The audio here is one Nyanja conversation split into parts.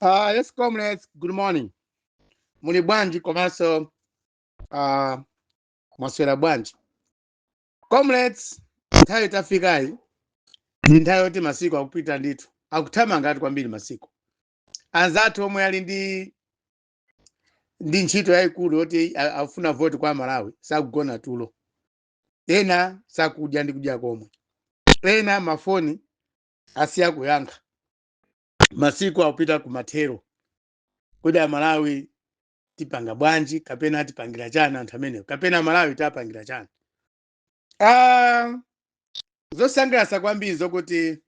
Yes, comrades, good morning. Muli bwanji komanso mwaswera bwanji? Comrades, nthawi tafikayi ndi nthawi yoti masiku akupita ndithu, akuthamangatu kwambiri masiku. Anzathu omwe ali ndi ntchito yayikulu yoti afuna voti kwa Malawi sakugona tulo, ena sakudya ndi kudya komwe, ena mafoni asiya kuyankha. Masiku akupita kumathero. Kodi Amalawi tipanga bwanji, kapena tipangira chani anthu amenewo, kapena Malawi tapangira chani? Zosangalatsa kwambiri zokuti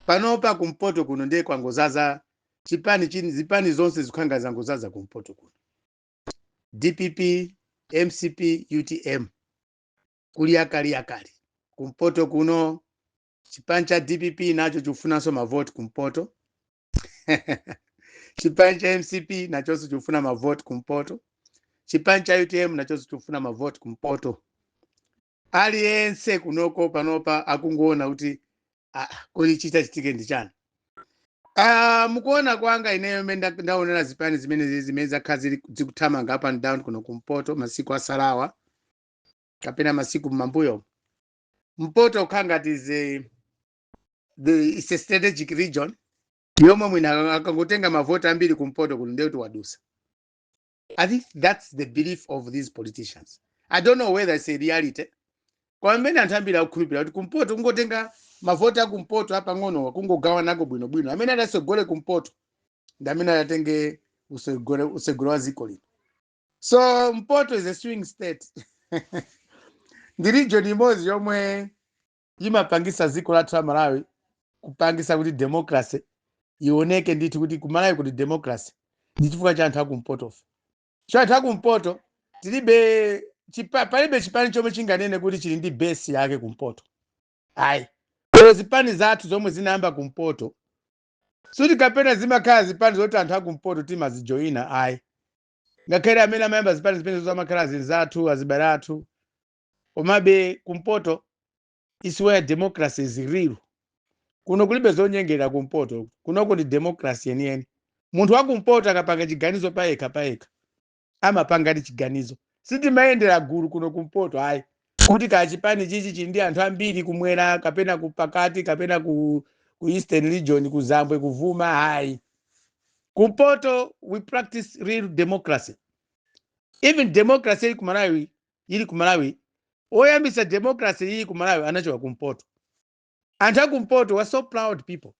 panopa kumpoto kuno ndiye kwangozaza chipani chini, zipani zonse zikukhanga zangozaza kumpoto kuno: DPP, MCP, UTM, kuli akali akali kumpoto kuno. Chipani cha DPP nacho chikufunanso mavoti kumpoto, chipani cha MCP nachonso chikufuna mavoti kumpoto, chipani cha UTM nachonso chikufuna mavoti kumpoto. Aliyense kunoko panopa akungoona kuti, ah, kodi chitachitike ndi chani? Mukuona kwanga ineyo, imene ndaonera zipani zimene zimene zakhala zili zikuthamanga up and down kuno kumpoto masiku asalawa kapena masiku mmambuyo, mpoto kukhala ngati is a, the, it's a strategic region yomwe mwina akangotenga mavoti ambiri kumpoto kuno ndiye kuti wadusa. I think that's the belief of these politicians. I don't know whether it's a reality, koma mmene anthu ambiri akukhulupirira kuti kumpoto kungotenga mavoti akumpoto apang'onowa, kungogawanako bwinobwino, amene atasogole kumpoto ndi amene atatenge usogolo wa dziko lino. So Mpoto is a swing state, ndi region imodzi yomwe imapangisa dziko lathu la Malawi, kupangisa kuti democracy ioneke ndithu kuti kumalawi kuti democracy, ndi chifukwa cha anthu akumpotofe. So anthu akumpoto tilibe palibe chipani chomwe chinganene kuti chili ndi base yake kumpoto, ayi. Pero zipani zathu zomwe zinayamba kumpoto suti kapena zimakhala zipani zoti anthu akumpoto timazijoyina, ayi. Ngakhale amene amayamba zipani zimene amakhala zinzathu, azibale athu, komabe kumpoto is where democracy is real. Kuno kulibe zonyengera kumpoto kunoko, ndi democracy yeniyeni. Munthu wakumpoto akapanga chiganizo payekha payekha, amapanga ndi chiganizo. Sitimayendera gulu kuno kumpoto, ayi, kuti kaya chipani chichi chili ndi anthu ambiri kumwera kapena kupakati kapena ku Eastern Region, ku Zambwe, kuvuma, ayi. Kumpoto we practice real democracy. Even democracy ili kumalawi, oyambisa democracy iyi kumalawi anachoka kumpoto. Anthu akumpoto were so proud people,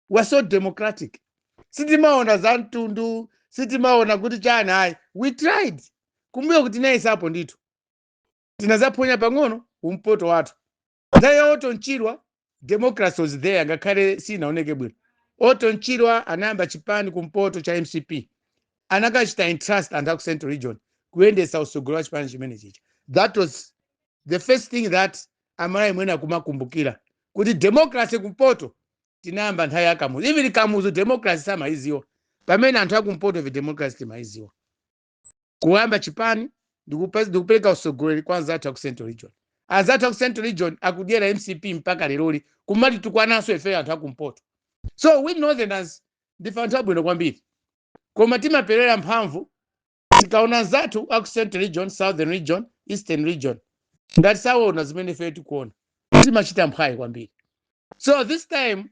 were so democratic. Sitimaona za mtundu, sitimaona kuti chani, ayi. We tried kumbuyo kuti tinayisapo ndithu, tinazaphonya pang'ono umpoto wathu. Nthawi ya Orton Chirwa democracy was there, ngakhale sinaoneke bwino. Orton Chirwa anayamba chipani kumpoto cha MCP, anakachita entrust anthu aku Central Region kuyendesa usogolo wa chipani chimene chicha. That was the first thing that Amalawi mwene akumakumbukira kuti democracy kumpoto tinayamba nthawi ya Kamuzu. Even Kamuzu democracy samayiziwa, pamene anthu akumpoto ife democracy timayiziwa, kuyamba chipani ndikupereka usogoleri kwa anzathu aku Central Region. Anzathu aku Central Region akudyera MCP mpaka leroli, kumati tukwananso ife anthu akumpoto. So we northerners ndife anthu abwino kwambiri, koma timaperera mphamvu tikaona anzathu aku Central Region, Southern Region, Eastern Region ngati saona zimene ife tikuona, timachita mphwayi kwambiri. So this time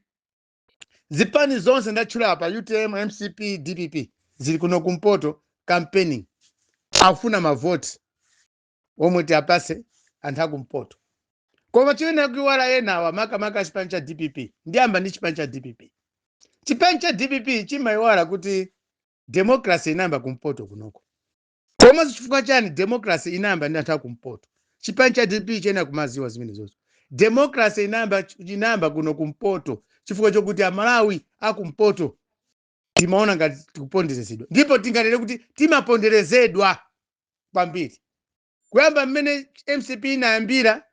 zipani zonse ndatchula apa, UTM, MCP, DPP, zili kuno kumpoto campaigning, akufuna mavoti omwe tiapase anthu akumpoto. Koma chimene akuiwala enawa, makamaka chipani cha DPP, ndiyamba ndi chipani cha DPP. Chipani cha DPP chimayiwala kuti democracy inayamba kumpoto kunoko. Komanso chifukwa chani democracy inayamba ndi anthu akumpoto? Chipani cha DPP chena kumaziwa zimene zozo. Democracy inayamba kuno kumpoto chifukwa chokuti Amalawi akumpoto timaona ngati tikuponderezedwa, ndipo tinganene kuti timaponderezedwa kwambiri. Kuyamba mmene MCP inayambira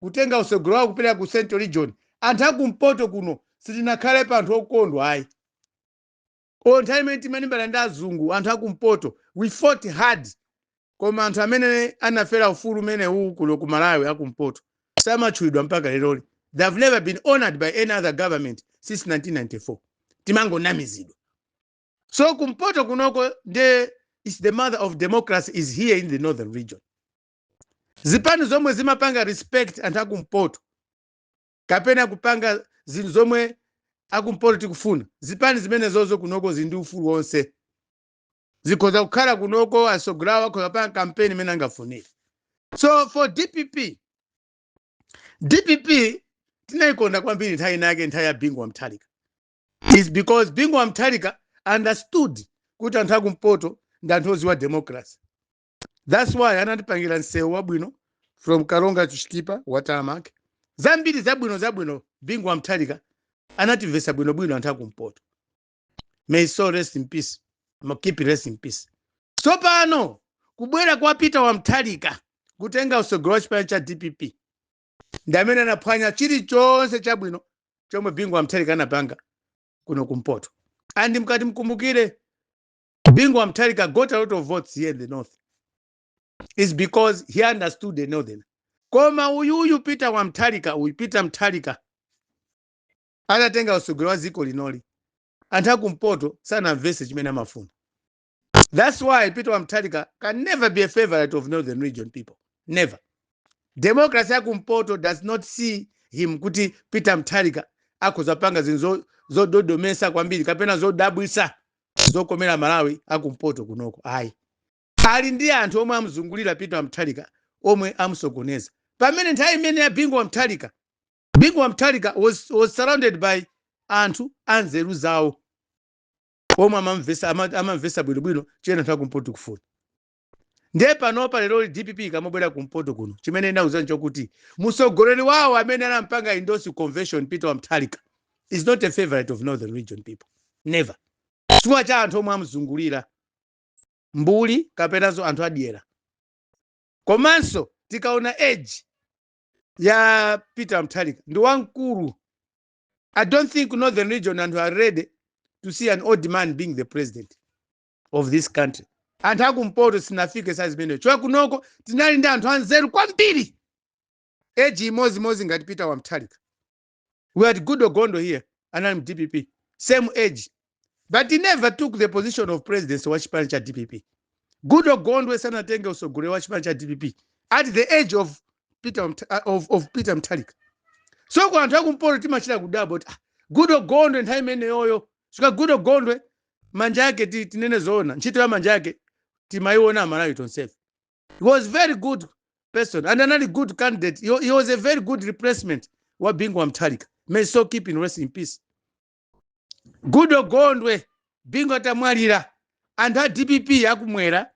kutenga usogolo wawo kupereka ku Central Region, anthu akumpoto kuno sitinakhale pa anthu okondwa, ayi. O nthawi imene timalimbana ndi azungu, anthu akumpoto we fought hard, koma anthu amene anafera ufulu umene uwu kuno ku Malawi akumpoto samatchulidwa mpaka leroli. They have never been honored by any other government since 1994. Timangonamizidwa. So kumpoto kunoko nde is the mother of democracy, is here in the northern region. Zipani zomwe zimapanga respect anthu akumpoto kapena kupanga zinthu zomwe akumpoto tikufuna, zipani zimene zozo kunoko zili ndi ufulu wonse, zikhoza kukhala kunoko, asogolawo akhoza kupanga kampeni imene angafunire. So for DPP, DPP tinayikonda kwambiri nthawi inake, nthawi ya Bingu wa Mutharika, is because Bingu wa Mutharika understood kuti anthu akumpoto ndi anthu oziwa democracy. That's why anatipangira msewu wabwino from Karonga to Chitipa wa tarmac, zambiri zabwino zabwino. Bingu wa Mutharika anatimvesa bwinobwino anthu akumpoto. May his soul rest in peace. Keep rest in peace. Tsopano kubwera kwa Peter wa Mutharika kutenga usogolo wa chipani cha DPP, ndi amene anaphwanya chilichonse chabwino chomwe Bingu wa Mutharika anapanga kuno kumpoto. And mkati mkumbukire, Bingu wa Mutharika got a lot of votes here in the north is because he understood the northern. Koma uyuyu Peter wa Mutharika, uyu Peter Mutharika atatenga usogolo wa dziko linoli, anthu akumpoto sanamvese chimene amafuna. That's why Peter wa Mutharika can never be a favorite of northern region people, never. Democracy yakumpoto does not see him kuti Peter Mutharika akhoza panga zinthu zododomesa kwambiri kapena zodabwisa zokomera Malawi akumpoto kunoko, ayi. Ali ndi anthu omwe amuzungulira Peter Mutharika omwe amusokoneza, pamene nthawi imene ya Bingu wa Mutharika, Bingu wa Mutharika was surrounded by anthu anzeru zawo omwe amamvesa bwinobwino chimene anthu akumpoto kufuna. Ndiye panopa lero DPP ikamabwera kumpoto kuno, chimene inauza nchokuti mtsogoleri wawo amene anampanga endorse convention, Peter wa Mutharika, is not a favorite of northern region people, never, chifukwa cha anthu omwe amuzungulira, mbuli kapenanso anthu adyera. Komanso tikaona age ya Peter Mutharika, ndi wamkulu. I don't think northern region anthu are ready to see an old man being the president of this country. Anthu akumpoto sinafike size imeneyo, chifukwa kunoko tinali ndi anthu anzeru kwambiri, age imodzi ngati Peter wa Mutharika. We had Goodall Gondwe here, anali mu DPP, same age, but he never took the position of presidency wa chipani cha DPP. Goodall Gondwe sanatenge usogoleri wa chipani cha DPP at the age of Peter Mutharika. So ku anthu akumpoto timachita kudabwa kuti, ah, Goodall Gondwe nthawi imeneyoyo, sika Goodall Gondwe manja ake, tinene zoona, ntchito ya manja ake timayiona Amalawi tonsefe. He was very good person and anali good candidate. He was a very good replacement wa Bingu wa Mutharika. May so keep in rest in peace Goodall Gondwe. Bingu atamwalira, anthu a DPP akumwera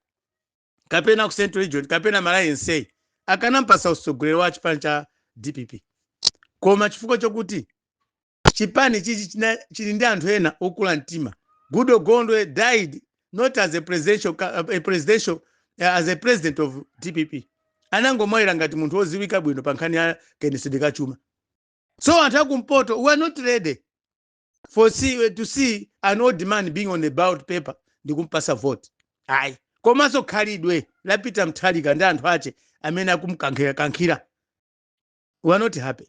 kapena ku central region kapena Malawi yenseyi akanampasa usogoleri wa chipani cha DPP, koma chifukwa chokuti chipani chichi chili ndi anthu ena okula mtima, Goodall Gondwe died not as a presidential, a presidential as a president of DPP. Anangomwalira ngati munthu woziwika bwino pa nkhani ya kayendetsedwe kachuma. So anthu akumpoto, we are not ready to see an old man being on the ballot paper ndikumpasa vote, ayi. Komanso khalidwe la Peter Mutharika ndi anthu ache amene akumkankhira kankhira, we are not happy.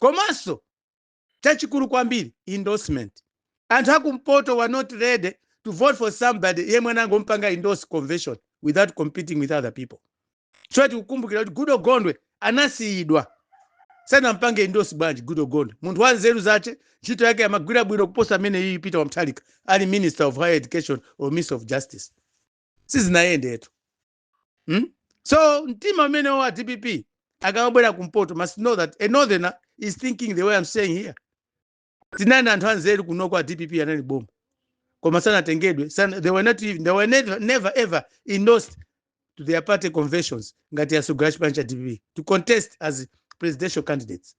Komanso chachikulu kwambiri, endorsement. Anthu akumpoto were not ready to vote for somebody yemwe anangompanga endorse convention without competing with other people. So tikukumbukira kuti Goodall Gondwe anasiyidwa, sanampange endorse bwanji Goodall Gondwe, munthu wa nzeru zache, ntchito yake amagwira bwino kuposa amene iyi Peter wa Mutharika ali Minister of Higher Education or Minister of Justice? Sizinayendetu, So mtima umene wa DPP akamabwera kumpoto must know that a northerner is thinking the way I'm saying here. Tinali anthu anzeru kunoko a DPP, anali boma, koma sanatengedwe sana, they were not even, they were never, never ever endorsed to their party conventions ngati asogolera chipani cha DPP to contest as presidential candidates.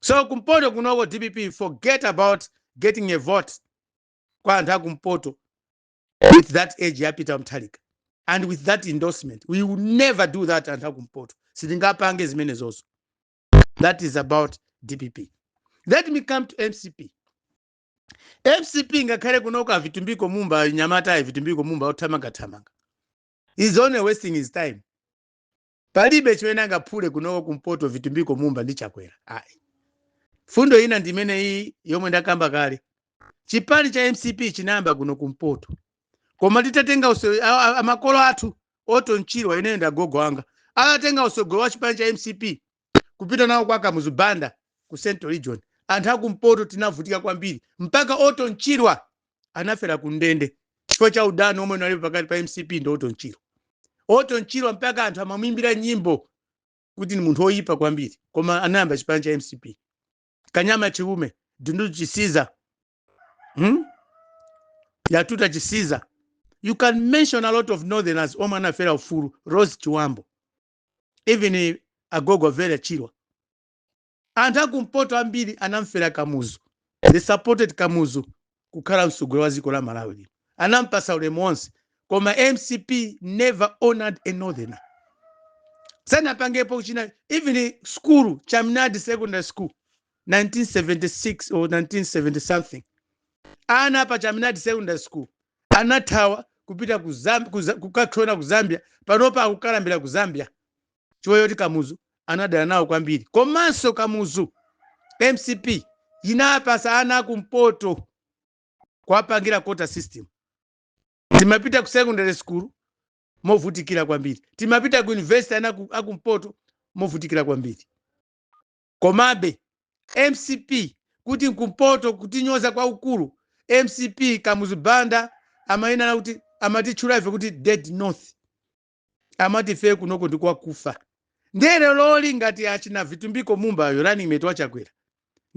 So kumpoto kunoko, DPP, forget about getting a vote kwa anthu akumpoto with that age ya Peter Mutharika and with that endorsement. We will never do that. Anthu akumpoto sitingapange zimenezozo. That is about DPP. Let me come to MCP. MCP, ngakhale kunoko aVitumbiko Mumba, nyamata aVitumbiko Mumba othamangathamanga, is only wasting his time. Palibe chimene angaphule kunoko kumpoto Vitumbiko Mumba ndi Chakwera, ayi. Fundo ina ndi imene iyi yomwe ndakamba kale. Chipani cha MCP chinayamba kuno kumpoto, koma titatenga amakolo athu, Orton Chirwa, ineyo ndi agogo anga, atatenga usogolo wa chipani cha MCP kupita nawo kwa Kamuzu Banda ku Central Region, anthu akumpoto tinavutika kwambiri, mpaka Orton Chirwa anafera ku ndende chifukwa cha udani omwe unalipo pakati pa MCP ndi Orton Chirwa. Orton Chirwa mpaka anthu amamuimbira nyimbo kuti ni munthu oyipa kwambiri, koma anayamba chipani cha MCP. Kanyama Chiume, Dunduzu Chisiza, Yatuta Chisiza, you can mention a lot of northerners omwe anafera ufulu, Rose Chiwambo, even agogo Vera Chirwa. Anthu akumpoto ambiri anamfera Kamuzu. They supported Kamuzu kukhala mtsogoleri wa dziko la Malawi lino, anampasa ulemu wonse, koma MCP never honored a northerner. Sanapangepo china. Even school, Chaminade Secondary School, 1976 or 1970 something, ana pa Chaminade Secondary School anathawa kupita ku kukathona ku Zambia. Panopa akukalambira ku Zambia chifukwa choti Kamuzu anadana nawo kwambiri. Komanso Kamuzu, MCP inapasa ana akumpoto kuwapangira quota system. Timapita ku secondary school movutikira kwambiri, timapita ku university ana akumpoto movutikira kwambiri. Komabe MCP kuti kumpoto kutinyoza kwaukulu, MCP, Kamuzu Banda amayinana kuti, amatitchula ife kuti dead north, amati ife kunoko ndikwakufa. Ndiye loli ngati achina Vitumbiko Mumbayo, running mate waChakwera,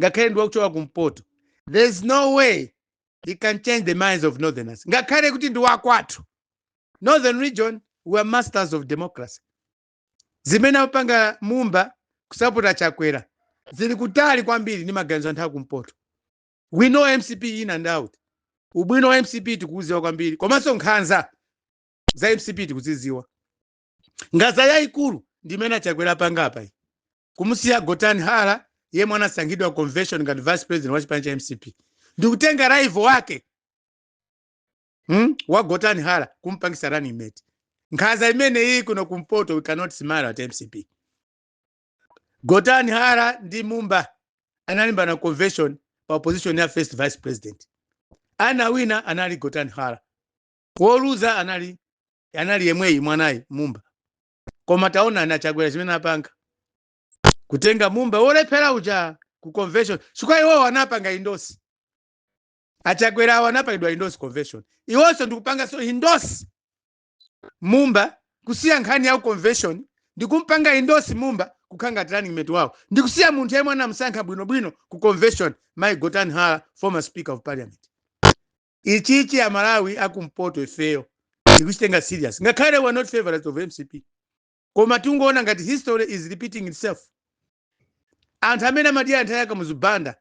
ngakhale ndi wakuchoka kumpoto, there's no way he can change the minds of northerners, ngakhale kuti ndi wakwathu. Northern Region, we are masters of democracy. Zimene amapanga Mumba kusapota Chakwera zili kutali kwambiri ndi maganizo anthu akumpoto. We know MCP in and out. Ubwino wa MCP tikuuziwa kwambiri, komanso nkhanza za MCP tikuziziwa. Nkhanza yayikulu ndi imene aChakwera panga apa iyi, kumusiya Gotani Hara yemwe anasankhidwa convention ngati vice president wa chipani cha MCP, ndikutenga rival wake, Wa Gotani Hara kumpangisa running mate. Nkhanza imene iyi kuno kumpoto, we cannot smile at MCP. Gotani Hara ndi Mumba analimbana convention pa position ya first vice president. Anawina anali Gotani Hara, woluza anali yemweyi mwanayi Mumba. Koma taona anaChakwera chimene apanga, kutenga Mumba wolephera uja ku convention, chifukwa iwowo anapanga endorse. AChakwera awo anapangidwa endorse convention, iwonso ndikupanga so endorse Mumba, kusiya nkhani ya convention ndikumpanga endorse Mumba kukhala ngati running mate wawo, ndikusiya munthu yemwe anamusankha bwinobwino ku convention, Mai Gotani Hara, former speaker of parliament. Ichichi Amalawi akumpoto ifeyo tikuchitenga serious, ngakhale we are not favorites of MCP, koma tingoona ngati history is repeating itself. Anthu amene amadiya anthu ayaka muzibanda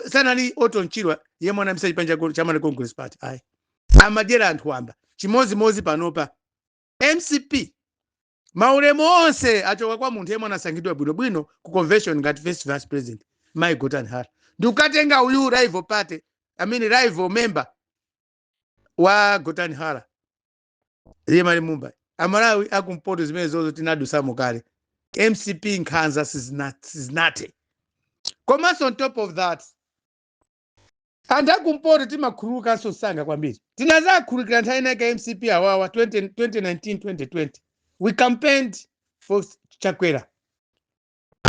sanali Orton Chirwa yemwe anamisa chipani cha Malawi Congress Party, ayi, amadyera anthu wamba. Chimozimozi panopa MCP, maulemu onse achoka kwa munthu yemwe anasankhidwa bwinobwino ku convention ngati first vice president, Mai Gotani Hara, ndikukatenga uyu rival party, I mean rival member wa Gotani Hara yemwe ali Mumba. Amalawi akumpoto zimene zozo tinadusamo kale. MCP nkhanza sizinathe. Komanso on top of that, anthu akumpoto timakhululukanso msanga kwambiri. Tinazakhululukira nthawi inake MCP awawa 20, 2019, 2020. We campaigned for Chakwera,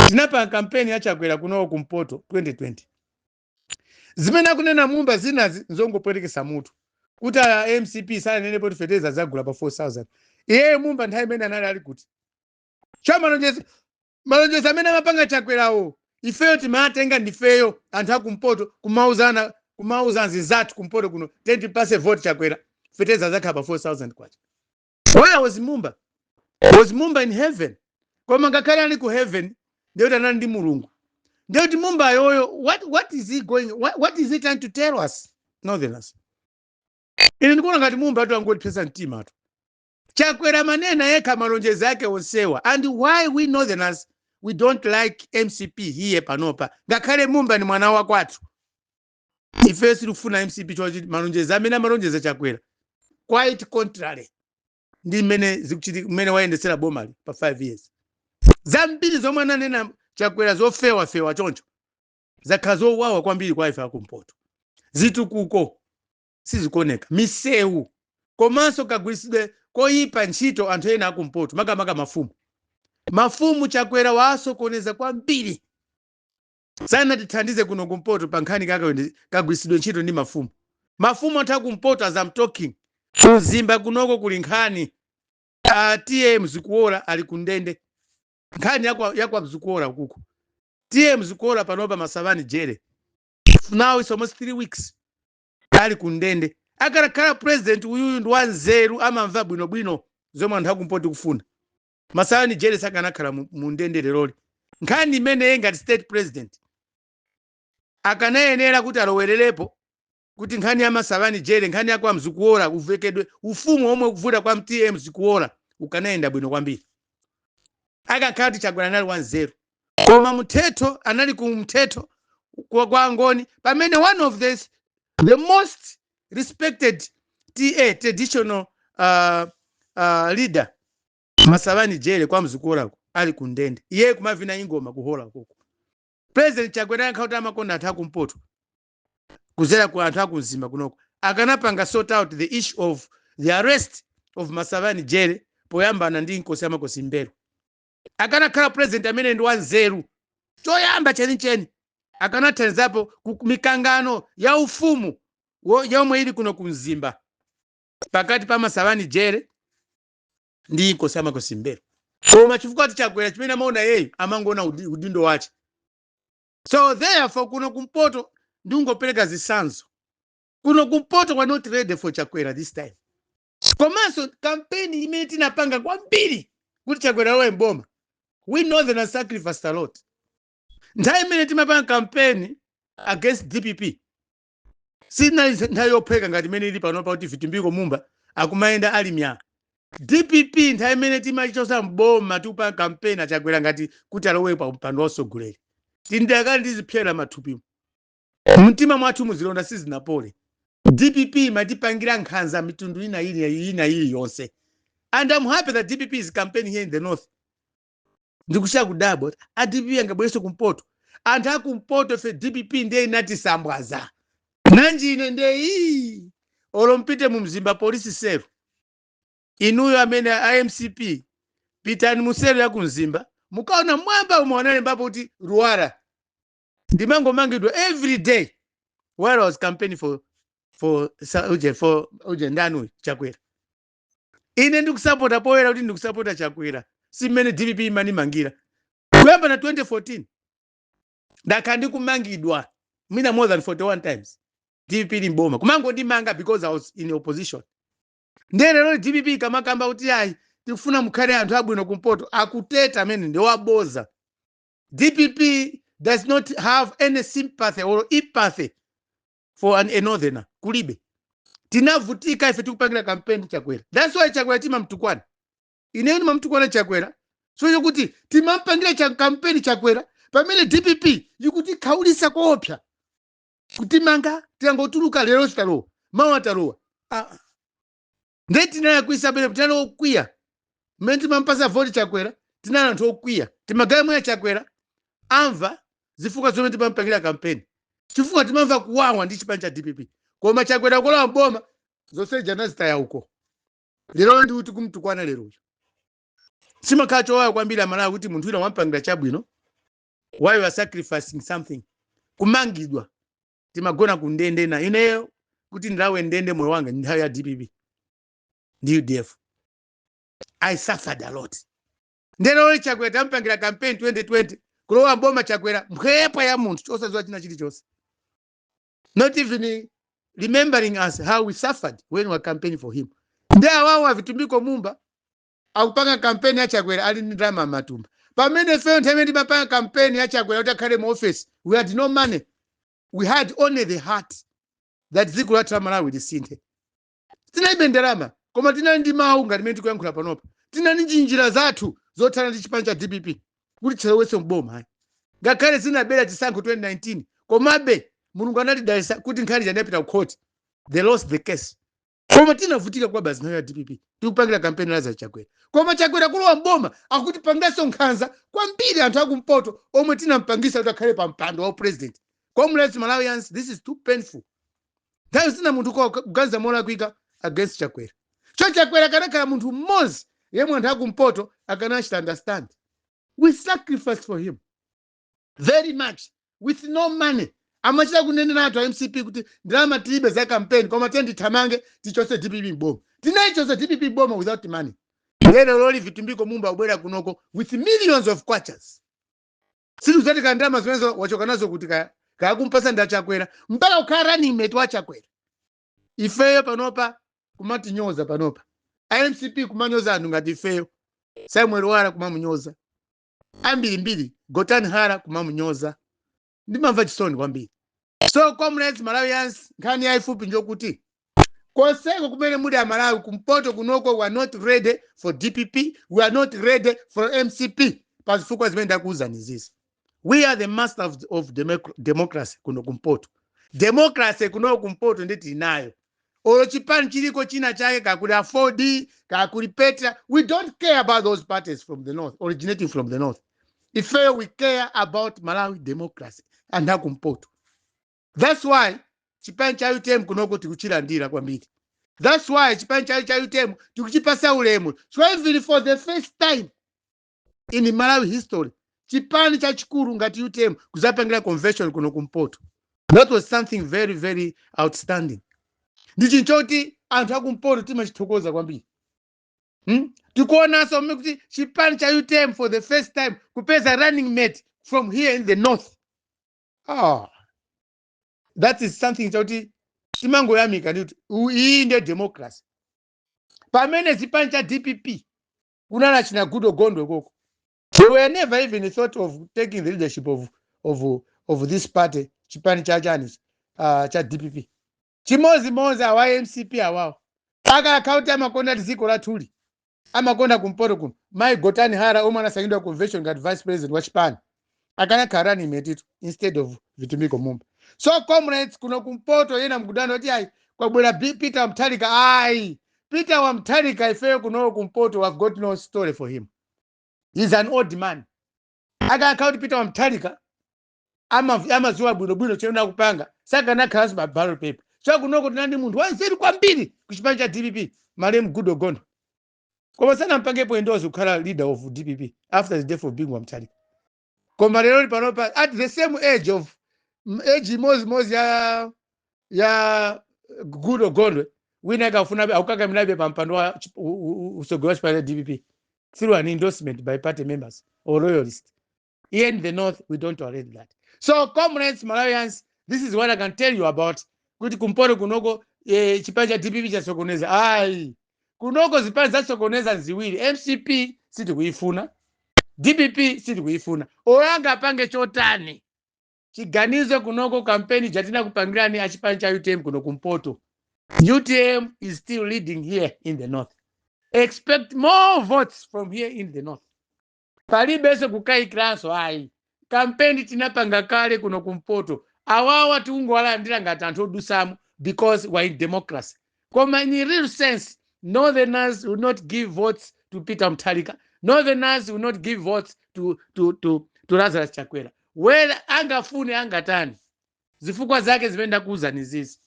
tinapanga kampeni ya Chakwera kunoko kumpoto 2020. Zimene akunena Mumba zinazi nzongopwetekesa mutu, kuti a MCP sananenepo kuti fetereza zagula pa 4000. Iyeyo Mumba nthawi imene anali ali kuti cha malonjezo amene amapanga Chakwerawo, ifeyo timatenga ndifeyo anthu akumpoto kumauzana, kumauza anzathu kumpoto kuno, tentipase vote Chakwera, fetereza zakhala pa 4000 kwacha. Where was Mumba? Was Mumba in heaven? Koma ngakhale ali ku heaven, ndiyoti anali ndi Mulungu, ndiyoti Mumba yoyo, what is he going what is he trying to tell us northerners? Ine ndikuona ngati Mumba atu angotipsesa mtima tu. Chakwera manena yekha malonjezo ake onsewa. And why we northerners, we don't like MCP here panopa, ngakhale Mumba ni mwana wa kwathu, ife sitikufuna MCP choti malonjezo amene amalonjeza Chakwera, quite contrary ndi mmene zikuchitika, mmene wayendetsera bomali pa 5 years. Zambiri zomwe ananena Chakwera zofewafewa choncho zakhala zowawa kwambiri kwa ife akumpoto. Zitukuko sizikuoneka, misewu, komanso kagwiritsidwe koyipa ntchito anthu ena akumpoto, makamaka mafumu. Mafumu Chakwera waasokoneza kwambiri. Sanatithandize kuno kumpoto pa nkhani kagwiritsidwe ntchito ndi mafumu. Mafumu anthu akumpoto, as I'm talking, kuMzimba kunoko kuli nkhani. T/A Mzikuora ali kundende, nkhani yakwa Mzikuora kuko. T/A Mzikuora panopa, Masavani Jere, now it's almost 3 weeks ali kundende. Akanakhala president uyuyu ndi wanzeru, amamva bwinobwino zomwe anthu akumpoto kufuna, Masavani Jere sakanakhala mu ndende leroli. Nkhani imeneyi, ngati state president, akanayenera kuti alowererepo kuti nkhani ya Masavani Jere, nkhani yakwa Mzikuora, uvekedwe ufumu omwe ukuvuta kwa T/A Mzikuora, ukanayenda bwino kwambiri akakhala kuti Chakwera anali wanzeru. Koma Mthetho anali ku Mthetho kwa Ngoni, pamene one of the most respected ta traditional leader, Masavani Jere, kwa Mzikuorako ali kundende, iye kumavina ingoma kuhola koko. President Chakwera yankha kuti amakonda anthu akumpoto kuzera ku anthu akumzimba kunoko, akanapanga sort out the issue of the arrest of Masavani Jere poyambana ndi Nkosi Amakosi Mbero. Akanakhala president amene ndi wanzeru, choyamba chenicheni akanathandizapo ku mikangano ya ufumu yomwe ili kuno kumzimba pakati pa Masavani Jere ndi Nkosi Amakosi Mbero. Koma chifukwa kuti Chakwera chimene amaona yeyo, amangoona udindo wache. So therefore, kuno kumpoto, ndingopereka zitsanzo, kuno kumpoto we're not ready for Chakwera this time. Komanso kampeni imene tinapanga kwambiri kuti Chakwera alowe mboma, we northern sacrificed a lot. Nthawi imene timapanga kampeni against DPP sinali nthawi yophweka ngati imene ili panopa kuti Vitumbiko Mumba akumayenda ali myaa. DPP nthawi imene timachichosa mboma, tikupanga kampeni aChakwera ngati kuti alowe pa mpando wa usogoleri, tindakali ndizipyera mathupimo, mtima mwathu muzilonda sizinapole. DPP imatipangira nkhanza mitundu ina ili ina ili yonse, and I'm happy that DPP is campaigning here in the north. Ndikuchita kudabwa a DPP angabwereso kumpoto. Anthu akumpoto fe, DPP ndiye inatisambwaza nanji. Ine ndiye ii, olo mpite mu Mzimba police cell, inuyo amene a MCP, pitani mu cell ya kumzimba, mukaona mwamba umwe analembapo kuti Ruwara. Ndimangomangidwa every day while I was campaigning for uje, for uje ndani uyu, Chakwera. Ine ndikusapota poyera kuti ndikusapota Chakwera, si mmene DPP imanimangira. Kuyamba na 2014 ndakhala ndikumangidwa mina more than 41 times. DPP ili mboma kumangondimanga because I was in opposition. Ndiye lero DPP ikamakamba kuti ayi, tikufuna mukhale anthu abwino kumpoto, akuteta amene ndiwaboza. DPP does not have any sympathy or empathy for a northerner, kulibe. Tinavutika ife tikupangira kampeni Chakwera. That's why Chakwera timamtukwana. Ineyo ndimamtukwana Chakwera so chokuti timampangira cha kampeni Chakwera pamene DPP ikutikhaulisa koopsa, kutimanga tikangotuluka. Lero sitalowa, mawu atalowa. Ah, ndiye tinalakwisa bene, tinali okwiya mmene timampasa voti Chakwera. Tinali anthu okwiya, timagaya mweya Chakwera amva zifukwa zomwe timampangira kampeni, chifukwa timamva kuwawa ndi chipani cha DPP. Koma Chakwera kulowa mboma, zonse janazitaya uko. Lero ndi kuti kumtukwana leroyo simakhala chowawa kwambiri Amalawi, kuti munthu wina wampangira chabwino while you are sacrificing something. Kumangidwa, timagona ku ndende na ineyo kuti ndilawe ndende moyo wanga nthawi ya DPP ndi UDF. I suffered a lot. Ndero Chakwera tampangira campaign 2020, kulowa mboma Chakwera mphepo ya munthu chosadziwa china chilichonse, not even remembering us, how we suffered when we were campaigning for him. Ndi awawo aVitumbiko Mumba akupanga kampeni ya Chakwera ali ndi ndalama matumba, pamene ifeyo nthawi imene timapanga kampeni ya Chakwera kuti akhale mu office, we had no money. We had only the heart that dziko lathu la Malawi lisinthe. Tinalibe ndalama, koma tinali ndi mawu ngati mmene tikuyankhula panopa. Tinali ndi njira zathu zothana ndi chipani cha DPP kuti chisalowetse mboma ayi. Ngakhale zinabera chisankho 2019, komabe Mulungu anatidalitsa kuti nkhani inapita ku court, they lost the case. Koma tinavutika kwa basi nthawi ya DPP tikupangira kampeni la Chakwera. Koma Chakwera kulowa mboma, akuti panganso nkhanza kwambiri anthu akumpoto omwe tinampangisa kuti akhale pa mpando wa president. Comrades, Malawians, this is too painful. Nthawi zina munthu kuganiza molakwika against Chakwera. Cho Chakwera akanakhala munthu mmodzi yemwe anthu akumpoto akanachita understand. We sacrificed for him very much with no money. Amachita kunenera anthu a MCP kuti ndalama tilibe za campaign, koma tiye ndithamange tichose DPP boma. Tinaichosa DPP boma without money. Lero loli Vitumbiko Mumba ubwera kunoko with millions of kwachas. Situzatika ndalama zimenezo wachoka nazo kuti kaya kakumpasa ndi aChakwera, mpaka kukhala running mate wa Chakwera. Ifeyo panopa kumatinyoza. Panopa iMCP kumanyoza anthu ngati ifeyo. Samuel Wala kumamunyoza, ambirimbiri, Gotan Hara kumamunyoza. Ndimamva chisoni kwambiri. So comrades, Malawians, nkhani yayifupi njokuti konseko kumene muli Amalawi kumpoto kunoko, we are not ready for DPP, we are not ready for MCP, pazifukwa zimene ndakuwuzani zizi. We are the master of democracy kuno kumpoto. Democracy kuno kumpoto nditi inayo. Olo chipani chiliko china chake, kakuli AFORD, kakuli Petra, we don't care about those parties from the north, originating from the north. Ifeyo we care about Malawi democracy, anthu akumpoto. That's why chipani cha UTM kunoko tikuchilandira kwambiri. That's why chipani cha UTM tikuchipasa ulemu. So even for the first time in Malawi history, chipani chachikulu ngati UTM kuzapangira convention kuno kumpoto, that was something very very outstanding. Ndi chinthu choti anthu akumpoto timachithokoza kwambiri, Tikuonanso mmene kuti chipani cha UTM for the first time kupeza running mate from here in the north. Ah, that is something chakuti timangoyamika ndikuti iyi ndiye democracy. Pamene chipani cha DPP kunali china Goodall Gondwe koko, they were never even thought of taking the leadership of this party. Chipani cha chani, cha DPP. Chimozimozi awa MCP awawo, akakhala kuti amakonda dziko lathuli, amakonda kumpoto kuno, mai Gotani Hara omwe anasankhidwa convention ngati vice president wa chipani akanakhala running mate itu instead of Vitumbiko Mumba. So comrades, kuno kumpoto yena mkudano kuti ayi, kwabwera Peter Mutharika. Ayi, Peter wa Mutharika, ifeyo kuno kumpoto we have got no story for him. He's an old man. Akakhala kuti Peter wa Mutharika amaziwa bwinobwino chena kupanga, sakanakhalanso pa ballot paper. So kunoko tinali munthu wanzeru kwambiri ku chipani cha DPP, malemu Goodall Gondwe, koma sanampangepo endorse kukhala leader of DPP after the death of Bingu wa Mutharika. Koma lero panopa at the same age of age imodzi ya Goodall Gondwe, wina akafuna akukakamirabe pa mpando wa utsogoleri wa chipani cha DPP through an endorsement by party members or loyalists. Here in the north we don't tolerate that. So comrades, Malawians, this is what I can tell you about kuti kumpoto kunoko chipani cha DPP chasokoneza. Ayi, kunoko zipani zasokoneza nziwiri. MCP sitikuifuna, DPP sitikuifuna. Oyanga apange chotani chiganizo kunoko, kampeni jatina kupangirani achipani cha UTM kuno kumpoto, UTM is still leading here in the north. Expect more votes from here in the north. Palibenso kukayikiranso ayi. Kampeni tinapanga kale kuno kumpoto. Awawa tikungowalandira ngati anthu odusamo because we're in democracy. Koma in real sense, northerners will not give votes to Peter Mutharika, northerners will not give votes to Lazarus Chakwera, whether angafune angatani. Zifukwa zake zimene ndakuwuzani zizi.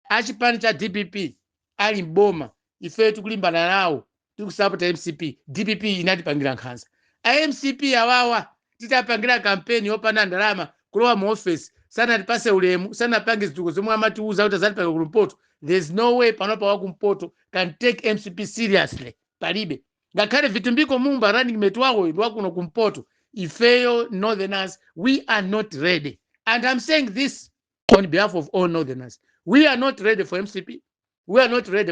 Achipani cha DPP ali mboma, ife tikulimbana nawo, tikusapota MCP. DPP inatipangira nkhanza. AMCP awawa titapangira kampeni yopanda ndalama, kulowa mu office, sanatipase ulemu, sanapange zituko zomwe amatiuza kuti azatipanga kumpoto. There's no way panopa wakumpoto can take MCP seriously. Palibe. Ngakhale Vitumbiko Mumba running mate wawo ndi wakuno kumpoto, ifeyo northerners we are not ready. And I'm saying this on behalf of all northerners: we are not ready for MCP, we are not ready.